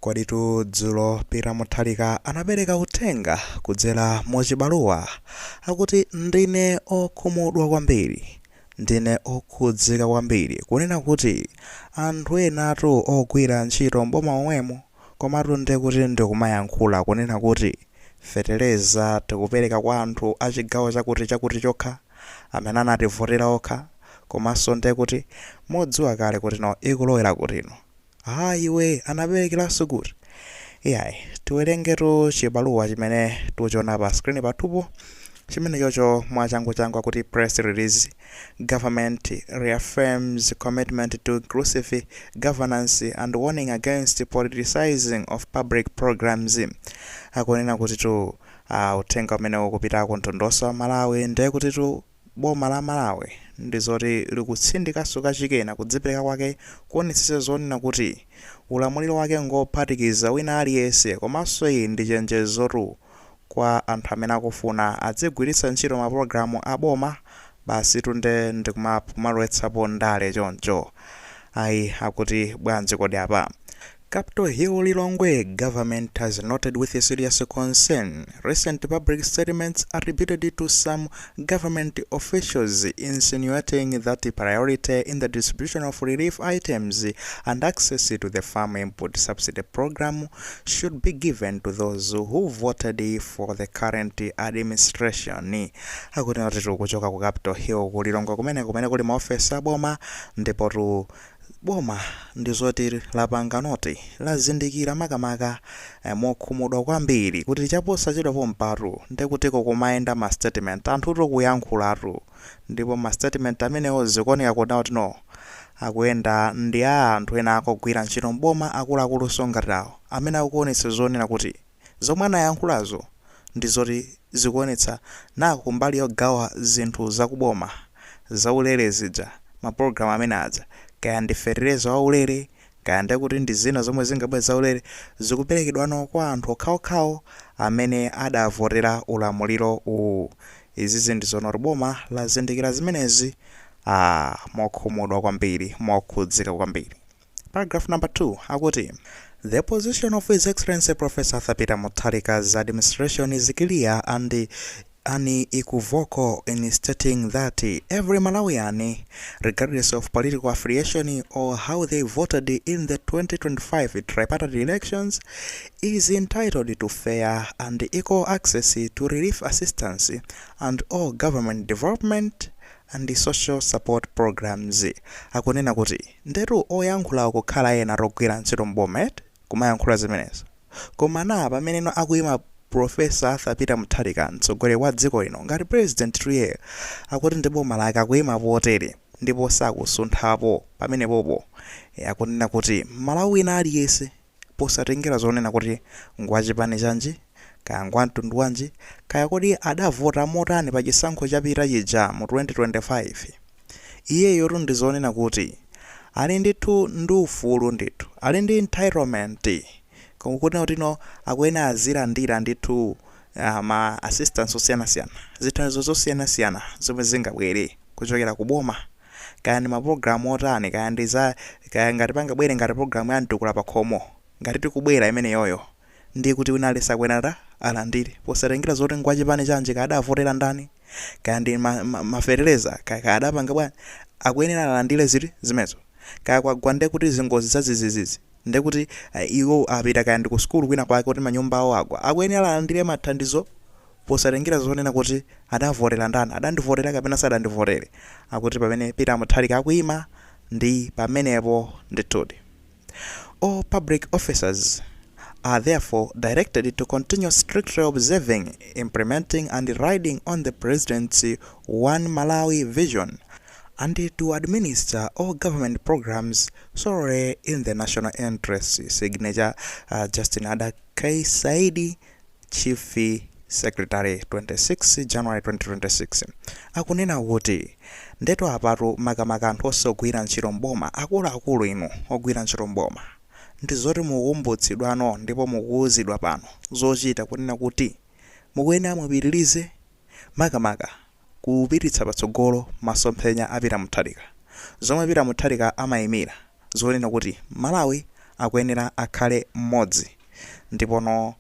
Koditu dzulo Peter Mutharika anapereka uthenga kudzera mu chibaluwa, akuti, "Ndine okhumudwa kwambiri, ndine okhudzika kwambiri kunena kuti anthu enatu ogwira ntchito mboma momwemo, komatu ndekuti ndikumayankhula kunena kuti fetereza tikupereka kwa anthu a chigawo chakuti chakuti chokha, amene anativotera okha, komanso ndekuti mudziwa kale kuti no ikulowera kutino. Ayiwe anaperekeranso kuti iyayi." Tiwerengetu chibaluwa chimene tikuchiona pa screen pathupo chimene chocho mwachanguchangu, akuti, "Press release. Government reaffirms commitment to inclusive governance and warning against politicizing of public programs." Akunena kuti tu uthenga umene ukupita ku mtundu wa Malawi, ndiye kuti tu boma la Malawi ndizoti likutsindikanso kachikena kudzipereka kwake kuonetsetsa zonena kuti ulamuliro wake ngophatikiza wina aliyense, komanso iyi ndi chenjezotu kwa anthu amene akufuna adzigwiritsa ntchito mapulogalamu a boma basi tunde ndikumalowetsapo ndale choncho ayi. Akuti bwanji kodi apa? Capitol Hill, Lilongwe. Government has noted with serious concern recent public statements attributed to some government officials insinuating that the priority in the distribution of relief items and access to the farm input subsidy program should be given to those who voted for the current administration. Akuti kuti kuchoka ku Capitol Hill ku Lilongwe kumene kumene kuli maofesi aboma, ndipo boma ndizoti lapanga note, lazindikira makamaka mokhumudwa kwambiri kuti chaposachedwa pompatu ndikutiko kumayenda ma statement, anthu kuyankhulatu, ndipo ma statement amenewo zikuoneka kuti no akuyenda ndi a anthu ena akugwira ntchito mboma, akuluakulu ngati amene akuonetsa zonena kuti zomwe anayankhulazo ndi zoti zikuonetsa nako kumbali yogawa zinthu zakuboma zaulere zija, mapulogalamu amene aja, kaya ndi fetereza waulere, kaya ndekuti ndi zina zomwe zingabwere zaulere, zikuperekedwano kwa anthu okhaokhawo amene adavotera ulamuliro uwu. Izizi ndi zonoti boma lazindikira zimenezi mokhumudwa kwambiri, mokhudzika kwambiri. Paragraph number 2 akuti, "The position of His Excellency Professor Arthur Peter Mutharika's administration is clear and unequivocal in stating that every Malawian, regardless of political affiliation or how they voted in the 2025 tripartite elections, is entitled to fair and equal access to relief assistance and all government development and social support programs." Akunena kuti ndetu oyankhula kukhala ena ogwira ntchito mboma kumayankhula zimenezo, koma na pameneno akuyima Professor Arthur Peter Mutharika, mtsogoleri wa dziko lino ngati president tuye, akuti ndi boma lake akuyima potere ndipo sakusunthapo pamenepopo. Akunena kuti Malawi wina aliyense, posatengera zonena kuti ngwachipani chanji, kaya ngwamtundu wanji, kaya kodi adavota motani pa chisankho chapita chija mu 2025, iyeyotu ndi zonena kuti ali ndithu ndi ufulu, ndithu ali ndi entitlement kuti tino akuyenera azilandira ndithu ma assistance osiyanasiyana, zithandizo zosiyanasiyana zomwe zingabwere kuchokera ku boma, kaya ndi mapulogalamu otani, kaya ndi za kaya ngati pangabwere ngati pulogalamu ya mtukula pakhomo, ngati tikubwera imeneyoyo, ndi kuti wina aliyense akuyenera alandire posatengera zoti ngwachipani chanji, kaya adavotera ndani, kaya ndi mafetereza, kaya adapanga bwanji, akuyenera alandire ziti zimenezo. Kaya kwagwa nde kuti zingozi zazizizizi, ndekuti iwo apita kaya ndi ku sukulu kwina kwake kuti manyumba awo agwa, akuyenera alandire mathandizo posatengera zonena kuti adavotera ndani, adandivotera kapena sadandivotere. Akuti pamene Peter Mutharika akuyima ndi pamenepo ndithudi. "All public officers are therefore directed to continue strictly observing, implementing and riding on the President's One Malawi vision and to administer all government programs solely in the national interest. Signature, Justin Ada K. Saidi, Chief Secretary, 26 January 2026." Akunena kuti ndeto apatu makamaka anthu onse ogwira ntchito mboma, akuluakulu inu ogwira ntchito mboma, ndi zoti mukumbutsidwano ndipo mukuwuzidwa pano zochita, kunena kuti mukuyenera mupitirize makamaka kupititsa patsogolo masomphenya a Peter Mutharika, zomwe Peter Mutharika amayimira, zonena kuti Malawi Akuyenera akhale mmodzi. Ndipono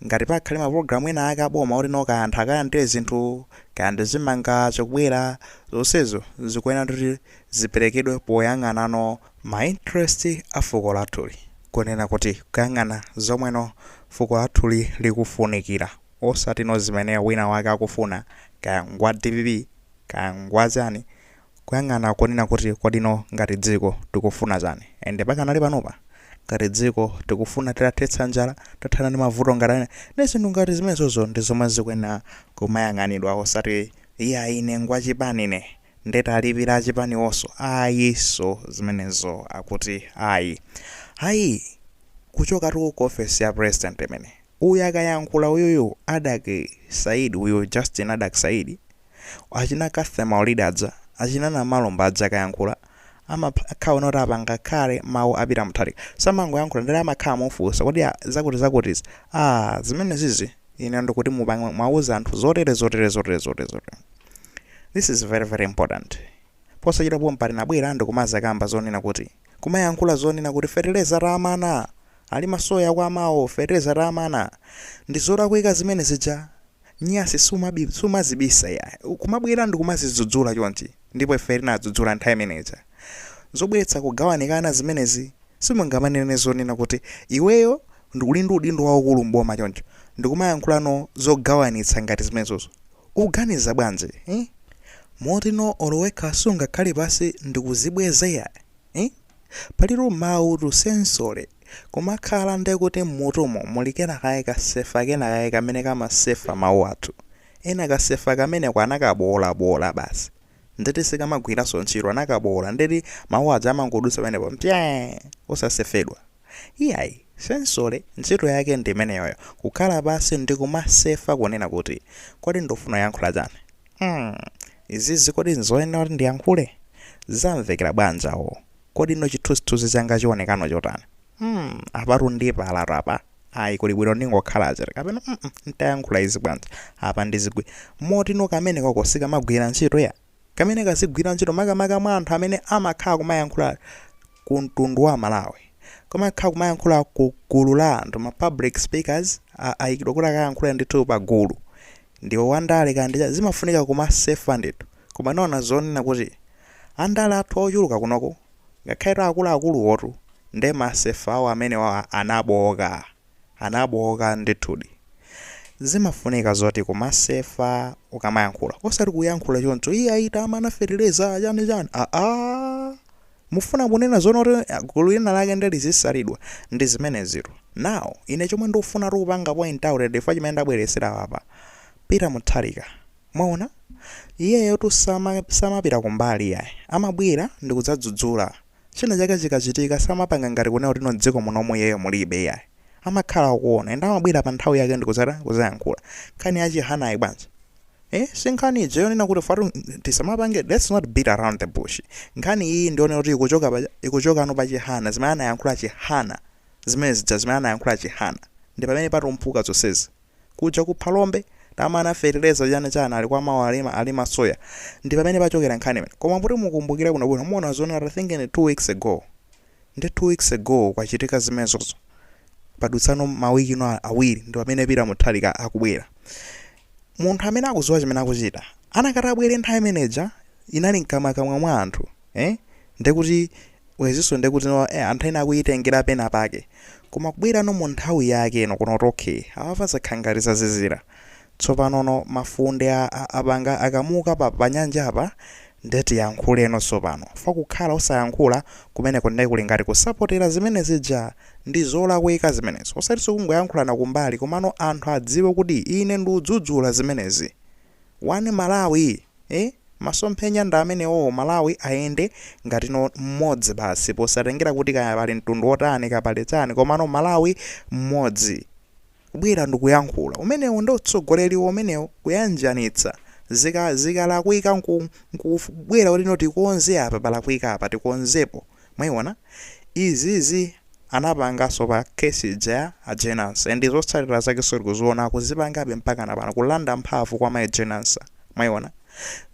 ngati pakhale mapulogalamu ena ake aboma oti no kaya anthu akalandire zinthu, kaya ndi chimanga chikubwera, zonsezo zikuyenera kuti ziperekedwe poyang'anano ma interest a fuko lathuli, kunena kuti kuyang'ana zomweno fuko lathuli likufunikira, osati no zimene wina wake akufuna, kaya ngwa DPP, kaya ngwa chani. Kuyang'ana kunena kuti kodino ngati dziko tikufuna chani? Ende pakanali panopa ngati dziko tikufuna titathetsa njala, tathana ndi mavuto ngati amene ndi zinthu ngati zimenezozo, ndi zomwe zikuyenera kumayang'anidwa, osati iya, ine ngwachipani, ine ndetalipira achipaliwonso. Ayiso, zimenezo akuti ayi, ayi. Kuchoka tu ku ofesi ya President imene uyu akayankhula uyuyu Adack Said uyu, Justin Adack Said, achina Cathy Maulidi adza, achina Namalomba adza, akayankhula amakhala kuti apanga khale mawu apita Mutharika. Samangoyankhula ndere, amakhala mofunsa kuti zakuti zakutizi, zimene zizi ine ndikuti mwauza anthu zotere zotere zotere zotere zotere. This is very very important. Posachita pompa tinabwera ndikumazakamba zonena kuti kumayankhula zonena kuti fetereza tamana ali masoya kwa amawo, fetereza tamana ndi zolakwika zimene zija. Nyasi sumazibisa ya, kumabwera ndikumazidzudzula chonchi. Ndipo ife tinadzudzula nthawi imeneja zobweretsa kugawanikana zimenezi. Simungamanene zonena kuti iweyo uli ndi udindo waukulu mboma choncho ndikumayankhulano zogawanitsa ngati zimenezozo. Uganiza bwanji, eh? Motino olowekha sungakhale pasi ndikuzibwezeya, eh? Palitu mawu tu sensole kumakhala ndekuti mmutumo muli kenakaye kasefa kenakaye kamene kamasefa mawu athu ena. Kasefa kameneko anakaboolabola basi, ndeti sikamagwiranso ntchito, anakabola, ndeti mawu aja amangodutsa pamenepo mpye, osasefedwa iyayi. Sensole ntchito yake ndi imeneyoyo, kukhala pasi ndi kumasefa kunena kuti kodi ndofuna kuyankhula chani? Izizi kodi nzoyenera kuti ndiyankhule? Zamvekera bwanji awo? Kodi ino chithunzithunzi changa chionekano chotani? Apatu ndipalatu apa, ayi, kuli bwino ndingokhala chete, kapena ntayankhula izi bwanji apa ndizigwi motino kamene koko sikamagwira ntchito ya kamene kazigwira ntchito, makamaka mwa anthu amene amakhala kumayankhula ku mtundu wa Malawi, kumakhala kumayankhula ku gulu la anthu, ma public speakers ayikidwa kuti akayankhula ndithu pa gulu, ndiwo wandale kandi, zimafunika kumasefa ndithu. Koma naona zonena kuti andale athu ochuluka kunoko, ngakhale akuluakuluwotu, nde masefa awo amene wa anaboka, anaboka ndithudi. Zimafunika zoti kumasefa ukamayankhula, osati kuyankhula choncho, iye ayita amana feteleza chani chani. Aa, mufuna kunena zoona kuti gulu lina lake ndi lizisalidwa ndi zimenezitu? Now ine chomwe ndikufuna tikupanga point out, chifukwa chimene ndabweresera apa, Peter Mutharika, mwaona iyeyo tu samapita kumbali yayi, amabwera ndi kudzadzudzula china chake chikachitika. Samapanga ngati kunena kuti no dziko munomu iyeyo mulibe, yayi, amakhala akuona ende amabwera pa nthawi yake ndi kudzayankhula. Nkhani ya Chihanayi bwanji, eh, si nkhani ija yonena kuti fatu tisamapange, let's not beat around the bush. Nkhani iyi ndionena kuti ikuchoka ano pa Chihana, zimene anayankhula Chihana, zimene zija zimene anayankhula Chihana, ndi pamene patumphuka zonsezi. Kuja ku Phalombe tamana feteleza chani chani ali kwa mawu alima alima soya, ndi pamene pachokera nkhani imene. Koma kuti mukumbukire bwinobwino, muona zonena I think in 2 weeks ago, ndi 2 weeks ago kwachitika zimenezozo, padutsano mawiki no 2, ndi pamene Peter Mutharika akubwera. Munthu amene akudziwa chimene akuchita anakati abwere nthawi imeneja inali mkamwakamwa mwa anthu, eh? Ndekuti wezinso ndekuti no, anthu ena akuyitengera pena pake. Koma kubwera no mu nthawi yake ino kuno, okay, awapa zakhala ngati zazizira tsopano, no mafunde apanga akamuka pa nyanja apa, ndeti yankhuleno tsopano. Fa kukhala osayankhula kumeneko ndiye kuli ngati kusapotera zimene zija, ndi zolakwika zimenezo. Osatinso kungoyankhulana kumbali, komano anthu adziwe kuti ine ndikudzudzula zimenezi. One Malawi, eh? Masomphenya ndi amenewo, Malawi ayende ngati no mmodzi basi, posatengera kuti kaya pali mtundu wotani, kapali chani, komano Malawi mmodzi. Kubwera ndikuyankhula umenewo ndi utsogoleri umenewo, kuyanjanitsa. Zikalakwika nkubwera kuti no tikonze apa, palakwika apa, tikonzepo. Mwayiona izizi anapanganso pa kesi ija ya a Jane Ansah, ndi zotsatira zake so tikuziona akuzipangabe mpaka napano, kulanda mphamvu kwa mayi Jane Ansah. Mwayiona?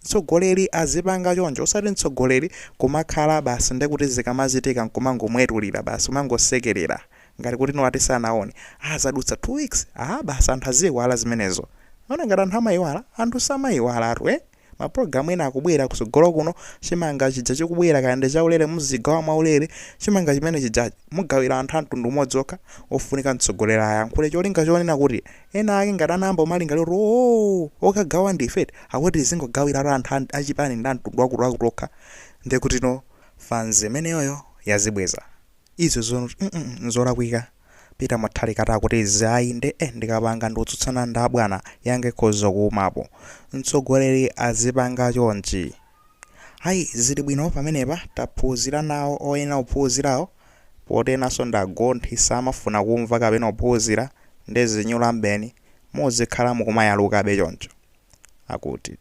Mtsogoleri azipanga choncho, osati mtsogoleri kumakhala basi ndekuti zikamachitika nkumangomwetulira basi, kumangosekerera ngati kuti no ati sanaone. Ah, zadutsa 2 weeks, ah, basi anthu aziyiwala zimenezo. Ona ngati anthu amayiwala, anthu samayiwalatu eh. Mapulogalamu ena akubwera kutsogolo kuno, chimanga chija chikubwera kaya ndi chaulere, muzigawa mwaulere chimanga chimene chijachi, mugawira anthu a mtundu umodzi okha. Ofunika mtsogoleri ayankhule cholinga chonena kuti ena ake ngati anayamba kumalingalira kuti oo okagawa ndife, akuti tizingogawiratu anthu achipani ndi amtundu wakuti okha, ndekuti no fans imeneyoyo yazibweza izo zono nzolakwika. Peter Mutharika akuti izi ayi nde ndikapanga ndikutsutsana ndi abwana yange khoza kuumapo. Mtsogoleri azipanga chonchi. Ayi, zili bwino pamenepa, taphunzira nawo oyenera kuphunzirawo, poti enanso ndagonthi samafuna kumva kapena kuphunzira, ndi zinyula mbeni muzikhala mukumayalukabe choncho. Akuti